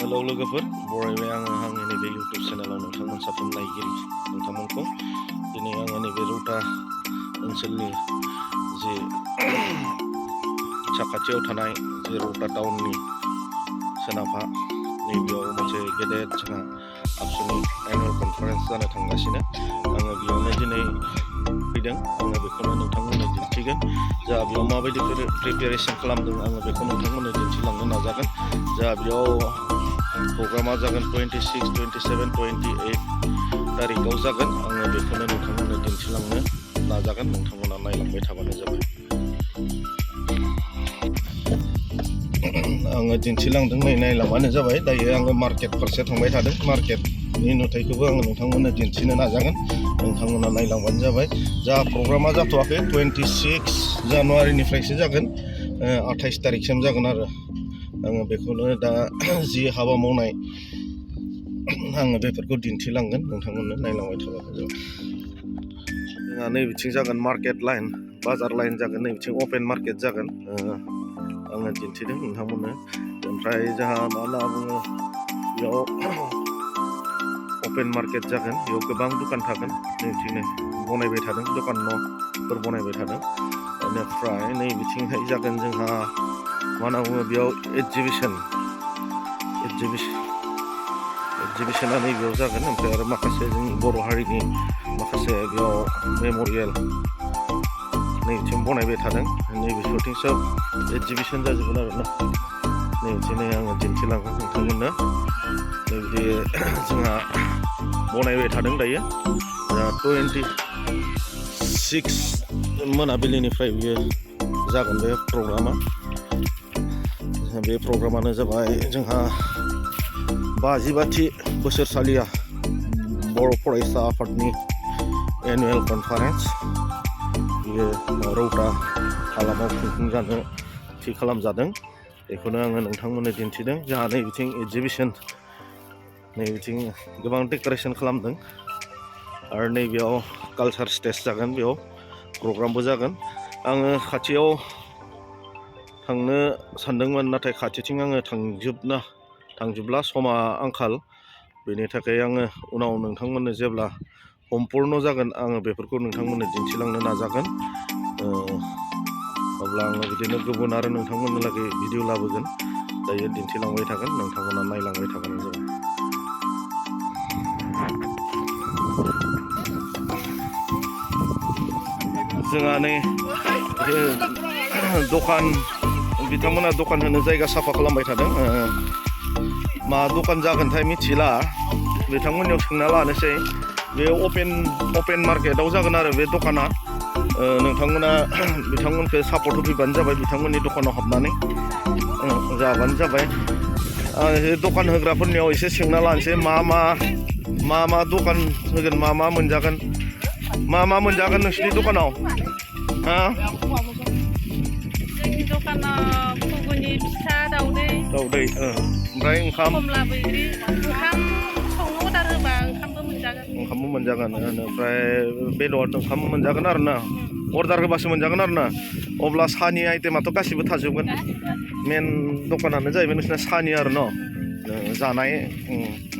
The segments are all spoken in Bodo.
हेलौ लोगोफोर बरायबाय आङो आंनि नैबे इउटुब चेनेलाव नोंथांमोन साफ्रोम नायगिरि नोंथांमोनखौ दिनै आङो नैबे रौता ओनसोलनि जे साखाथियाव थानाय जे रौता टाउननि सोनाबहा नैबेयाव मोनसे गेदेर जोंहा आबसुनि एनुवेल कनफारेन्स जानो थांगासिनो आङो बेयावनो दिनै फैदों आङो बेखौनो नोंथांमोननो दिन्थिगोन जा बेयाव माबायदि प्रिपेरेसन खालामदों आङो बेखौ नोंथांमोननो दिन्थिलांनो नाजागोन जा बेयाव प्रग्रामा जागोन 26, 27, 28 तारिखाव जागोन आङो बेखौनो नोंथांमोननो दिन्थिलांनो नाजागोन नोंथांमोना नायलांबाय थाबानो जाबाय आङो दिन्थिलांदों नायलांबानो जाबाय दायो आङो मार्केट फारसे थांबाय थादों मार्केटनि नुथायखौबो आङो नोंथांमोननो दिन्थिनो नाजागोन नोंथांमोना नायलांबानो जाबाय जा प्रग्रामा जाथ'वाखै 26 जानुवारिनिफ्रायसो जागोन 28 तारिखसिम जागोन आरो आङो बेखौनो दा जि हाबा मावनाय आङो बेफोरखौ दिन्थिलांगोन नोंथांमोननो नायलांबाय थाबानो जाबाय जोंहा नैबिथिं जागोन मार्केट लाइन बाजार लाइन जागोन नैबिथिं अपेन मार्केट जागोन आङो दिन्थिदों नोंथांमोननो ओमफ्राय जोंहा मा होनना बुङो बेयाव अपेन मार्केट जागोन बेयाव गोबां दखान थागोन नैबिथिंनो बनायबाय थादों दखान न'फोर बनायबाय थादों बेनिफ्राय नैबिथिंहाय जागोन जोंहा मा होनना बुङो बेयाव एक्जिबिसना नैबेयाव जागोन ओमफ्राय आरो माखासे जोंनि बर' हारिनि माखासे बेयाव मेम'रियेल नैबिथिं बनायबाय थादों नैबे शुटिं सब एक्जिबिसन जाजोबगोन आरोना नैबिथिंनो आङो दिन्थिलांगोन नोंथांमोननो नैबिदि जोंहा बनायबाय थादों दायो दा 26 मोनाबिलिनिफ्राय बियो जागोन बे प्रग्रामा बे प्रग्रामानो जाबाय जोंहा 50थि बोसोरसालिया बर' फरायसा आफादनि एनुवेल कनफारेन्स बियो रौता हालामाव खुंफुंजानो थि खालामजादों बेखौनो आङो नोंथांमोननो दिन्थिदों जोंहा नैबिथिं एक्जिबिसन नैबिथिं गोबां डेक'रेसन खालामदों आरो नैबेयाव कालचार स्टेज जागोन बेयाव प्रग्रामबो जागोन आङो खाथियाव थांनो सानदोंमोन नाथाय खाथिथिं आङो थांजोबला समा आंखाल बेनि थाखाय आङो उनाव नोंथांमोननो जेब्ला सम्पुर्ण जागोन आङो बेफोरखौ नोंथांमोननो दिन्थिलांनो नाजागोन अब्ला आङो बिदिनो गुबुन आरो नोंथांमोननो लागै भिडिअ लाबोगोन दायो दिन्थिलांबाय थागोन नोंथांमोना नायलांबाय थाबानो जाबाय जोंहा नै दखान बिथांमोना दखान होनो जायगा साफा खालामबाय थादों मा दखान जागोनथाय मिथिला बिथांमोननियाव सोंना लानोसै बे अपेन मार्केटाव जागोन आरो बे दखाना नोंथांमोना बिथांमोनखौ सापर्ट होफैबानो जाबाय बिथांमोननि दखानाव हाबनानै जाबानो जाबाय दखान होग्राफोरनियाव एसे सोंना लानोसै मा दखान होगोन मा मोनजागोन नोंसिनि दखानाव जोंनि दखानाव घुगुनि फिथा दाउदै ओमफ्राय ओंखाम खमला बैग्रि ओंखाम संनो अर्डार होबा ओंखामबो मोनजागोन ओमफ्राय बेदर ओंखाम मोनजागोन आरो ना अर्डार होबासो मोनजागोन आरो ना अब्ला साहानि आइटेमाथ' गासिबो थाजोबगोन मेन दखानानो जाहैबाय नोंसिना साहानि आरो न' जानाय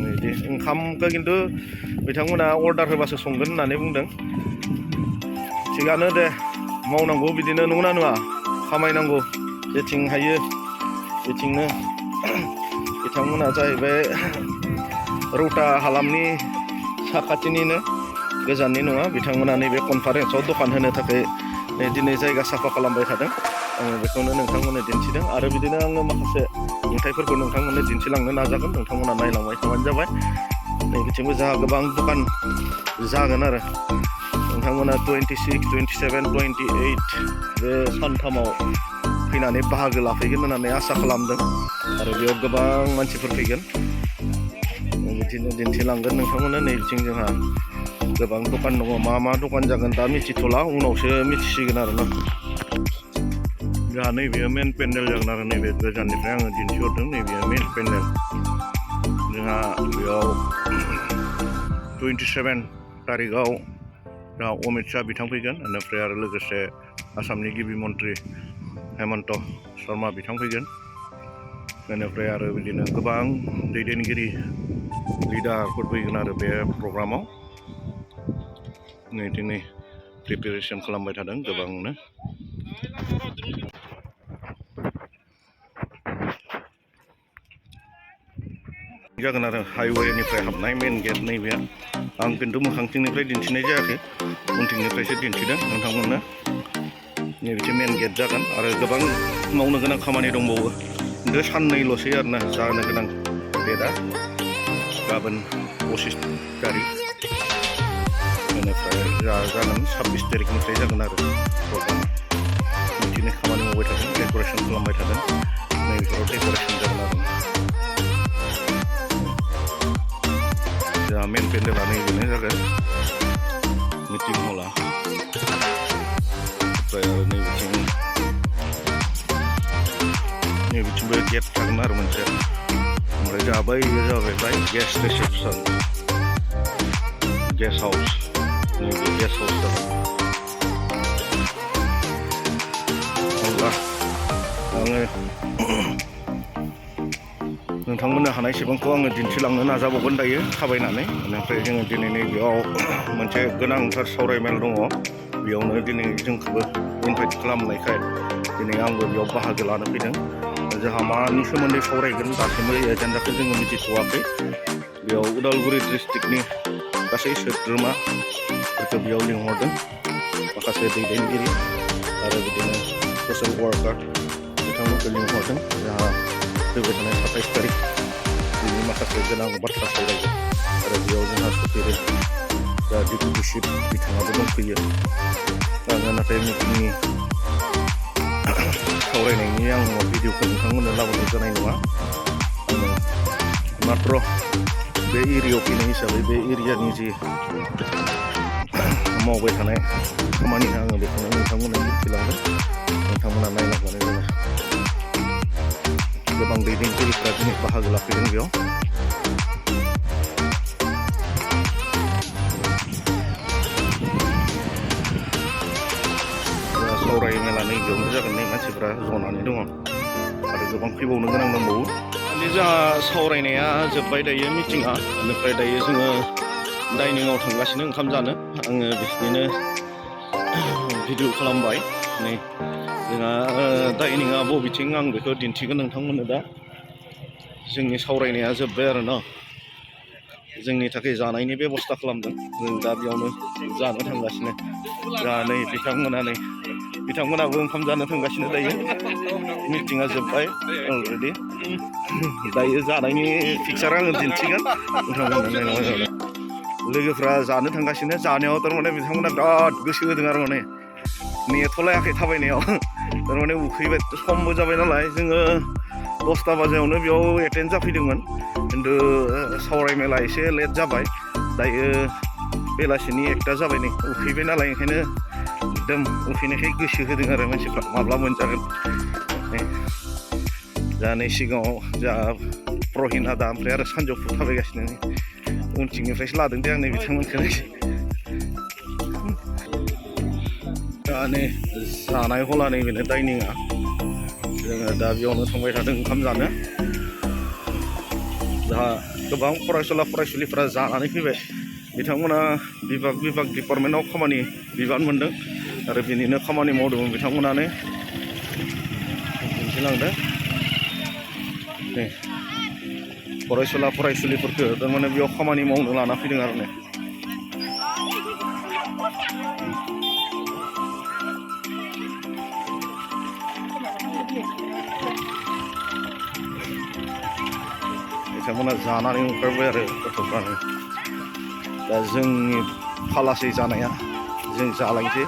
बिदि ओंखामखौ खिन्थु बिथांमोना अर्डार होबासो संगोन होननानै बुंदों थिगानो दे मावनांगौ बिदिनो नङा नङा खामायनांगौ जेथिं हायो बेथिंनो बिथांमोना जाहैबाय रौता हालामनि साखाथिनिनो गोजाननि नङा बिथांमोना नैबे कनफारेन्सआव दखान होनो थाखाय दिनै जायगा साफा खालामबाय थादों आङो बेखौनो नोंथांमोननो दिन्थिदों आरो बिदिनो आङो माखासे नुथायफोरखौ नोंथांमोननो दिन्थिलांनो नाजागोन नोंथांमोना नायलांबाय थाबानो जाबाय नैबिथिंबो जोंहा गोबां दखान जागोन आरो नोंथांमोना 26, 27, 28 बे सानथामाव फैनानै बाहागो लाफैगोन होननानै आसा खालामदों आरो बेयाव गोबां मानसिफोर फैगोन बिदिनो दिन्थिलांगोन नोंथांमोना नैबिथिं जोंहा गोबां दखान दङ मा दखान जागोन दा मिथिथ'ला उनावसो मिथिसिगोन आरोना जोंहा नैबेयो मेन पेन्डेल जागोन आरो नैबे गोजाननिफ्राय आङो दिन्थिहरदों नैबेयो मेन पेन्डेल जोंहा बेयाव 27 तारिखआव जोंहा अमित शाह बिथां फैगोन बेनिफ्राय आरो लोगोसे आसामनि गिबि मन्त्रि हेमन्त शर्मा बिथां फैगोन बेनिफ्राय आरो बिदिनो गोबां दैदेनगिरि लिडारफोर फैगोन आरो बे प्रग्रामाव नै दिनै प्रिपेरेसन खालामबाय थादों गोबांनो जागोन आरो हाइवेनिफ्राय हाबनाय मेन गेट नैबे आं खिन्थु मोखांथिंनिफ्राय दिन्थिनाय जायाखै उनथिंनिफ्रायसो दिन्थिदों नोंथांमोननो नैबेसो मेन गेट जागोन आरो गोबां मावनो गोनां खामानि दंबावो खिन्थु साननैल'सै आरोना जानो गोनां डेटआ गाबोन 25 तारिख बेनिफ्राय जागोन 26 तारिखनिफ्राय जागोन आरो प्रग्राम बिदिनो खामानि मावबाय थादों डेक'रेसन खालामबाय थादों नैबेफोराव डेक'रेसन जागोन आरो जोंहा मेन पेन्डेला नैबेनो जागोन मिटिं हला ओमफ्राय आरो नैबेथिंबो गेट थागोन आरो मोनसे ओमफ्राय जोंहा बैयो जाबाय गेस्ट रिसेपसन गेस्ट हाउस नैबे गेस्ट हाउस जागोन अब्ला आङो नोंथांमोननो हानायसेबांखौ आङो दिन्थिलांनो नाजाबावगोन दायो थाबायनानै बेनिफ्राय जोङो दिनै नैबेयाव मोनसे गोनांथार सावरायमेल दङ बेयावनो दिनै जोंखौबो इनभाइट खालामनायखाय दिनै आंबो बेयाव बाहागो लानो फैदों जोंहा मानि सोमोन्दै सावरायगोन दासिमबो एजेन्डाखौ जोङो मिथिथ'वाखै बेयाव उदालगुरि डिस्ट्रिक्टनि गासै सोद्रोमाफोरखौ बेयाव लिंहरदों माखासे दैदेनगिरि आरो बिदिनो ससियेल वार्कार बिथांमोनखौ लिंहरदों जोंहा फैबाय थानाय 27 तारिख बिनि माखासे गोनां बाथ्रा सावरायगोन आरो बेयाव जोंहा सफैदों जा डिपुटि चिफ बिथाङाबो दंफैयो आङो नाथाय मिटिंनि सावरायनायनि आं भिडिअखौ नोंथांमोननो लाबोनाय जानाय नङा आङो मात्र बे एरियायाव फैनाय हिसाबै बे एरियानि जि मावबाय थानाय खामानि आङो बेखौनो नोंथांमोननो दिन्थिलांगोन नोंथांमोना नायलांबानो जाबाय गोबां दैदेनगिरिफ्रा दिनै बाहागो लाफैदों बेयाव सावरायमेला नैबेयावनो जागोन नै मानसिफ्रा जनानै दङ आरो गोबां फैबावनो गोनां दंबावो जोंहा सावरायनाया जोब्बाय दायो मिटिङा बेनिफ्राय दायो जोङो डाइनिंआव थांगासिनो ओंखाम जानो आङो बिदिनो भिडिअ खालामबाय नै जोंहा डाइनिंआ बबेथिं आं बेखौ दिन्थिगोन नोंथांमोननो दा जोंनि सावरायनाया जोब्बाय आरो न जोंनि थाखाय जानायनि बेब'स्था खालामदों जों दा बेयावनो जानो थांगासिनो दा नै बिथांमोनाबो ओंखाम जानो थांगासिनो दायो मिटिङा जोब्बाय अलरेडि दायो जानायनि पिक्सार आङो दिन्थिगोन नोंथांमोननो लोगोफ्रा जानो थांगासिनो जानायाव थारमाने बिथांमोना बिराद गोसो होदों आरो माने नेथ'लायाखै थाबायनायाव थारमाने उखैबाय समबो जाबाय नालाय जोङो 10ता बाजियावनो बेयाव एटेन्ड जाफैदोंमोन खिन्थु सावरायमेला एसे लेट जाबाय दायो बेलासिनि 1ता जाबाय नै उखैबाय नालाय ओंखायनो एकदम उखैनायखाय गोसो होदों आरो मानसिफ्रा माब्ला मोनजागोन दा नै सिगाङाव जोंहा प्रहिन आदा ओमफ्राय आरो सानजौफु थाबायगासिनो उनथिंनिफ्रायसो लादों दे आं नै बिथांमोनखौ दा नै जानाय हला नैबेनो डाइनिंआ जोङो दा बेयावनो थांबाय थादों ओंखाम जानो दा गोबां फरायसुला फरायसुलिफ्रा जानानै फैबाय बिथांमोना बिभाग डिपार्टमेन्टआव खामानि बिबान मोनदों आरो बिनिनो खामानि मावदोंमोन बिथांमोनानो दिन्थिलांदों नै फरायसुला फरायसुलिफोरखौ थारमाने बेयाव खामानि मावनो लाना फैदों आरो नै बिथांमोना जानानै ओंखारबाय आरो गथ'फ्रानो दा जोंनि फालासै जानाया जों जालायनोसै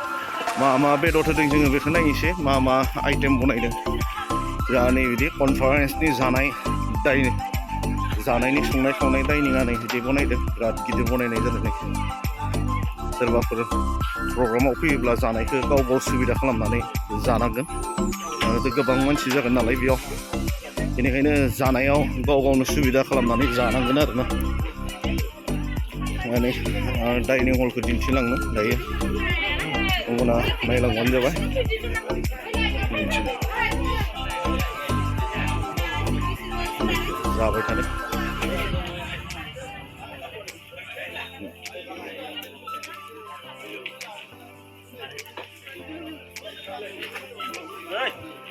मा बेदर होदों जोङो बेखौ नायनोसै मा आइटेम बनायदों जोंहा नै बिदि कनफारेन्सनि जानायनि संनाय खावनाय डाइनिंआ नै बिदि बनायदों बिराद गिदिर बनायनाय जादों नै सोरबाफोर प्रग्रामाव फैयोब्ला जानायखौ गाव सुबिदा खालामनानै जानांगोन आरो गोबां मानसि जागोन नालाय बेयाव बेनिखायनो जानायाव गावनो सुबिदा खालामनानै जानांगोन आरो ना माने डाइनिं हलखौ दिन्थिलांनो दायो गुबुना नायलांबानो जाबाय जाबाय थादों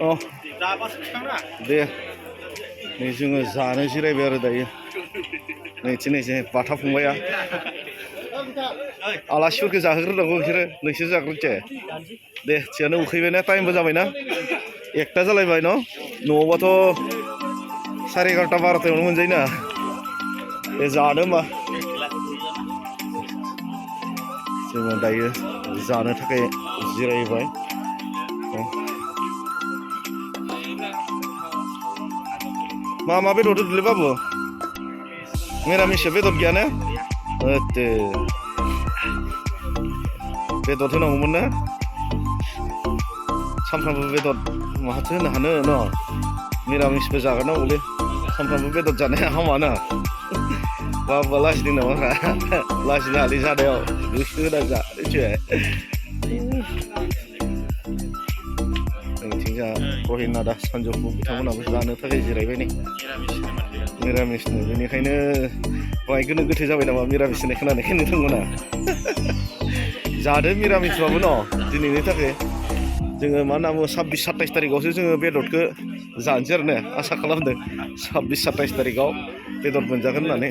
अ दे नै जोङो जानो जिरायबाय आरो दायो नैथिनैसै बाथा फंबाया आलासिफोरखौ जाहोग्रोनांगौ बिसोरो नोंसोर जाग्रोनोसै दे थियानो उखैबायना टाइमबो जाबायना 1टा जालायबाय न' न'आवबाथ' 11:30 12टायावनो मोनजायोना दे जानो होमबा जोङो दायो जानो थाखाय जिरायबाय मा बेदर होदोंलै बाबु मिरामिसआ बेदर गैया ने ओत्ते बेदर होनांगौमोन ना सानफ्रामबो बेदर माहाथो होनो हानो न' मिरामिसबो जाग्रोनांगौलै सानफ्रामबो बेदर जानाया हामाना बाबुआ लाजिदों नामा लाजिनो हालि जानायाव गोसो होना जादोंसै जोंथिंजा रहिन आदा सानजौफु बिथांमोनाबो जानो थाखाय जिरायबाय नै मिरामिसनो बेनिखायनो बाहाय गोनो गोथो जाबाय नामा मिरामिस होननाय खोनानायखाय नोंथांमोना जादो मिरामिसबाबो न' दिनैनि थाखाय जोङो मा होनना बुङो 26-27 तारिखआवसो जोङो बेदरखौ जानोसै आरो ने आसा खालामदों 26-27 तारिखआव बेदर मोनजागोन होननानै